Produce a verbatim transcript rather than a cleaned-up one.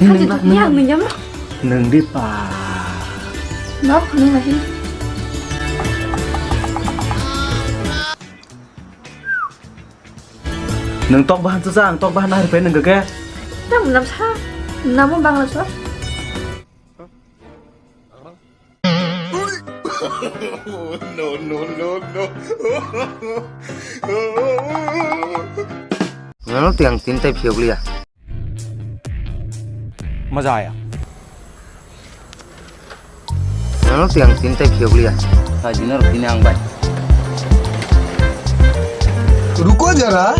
Hati nung, nung, yang nung jam. Nung di pa. Nok nung lagi. Nung tok bahan susa, ang tok bahan nahar pen nung ke. Tam nam sa, namu bangla so. No, no, no, no. Ngano tiang tin tai phiok liya. Maza aya. Ngano tiang tin tai phiok liya. Sa dinner tini ang bai. Ruko jara.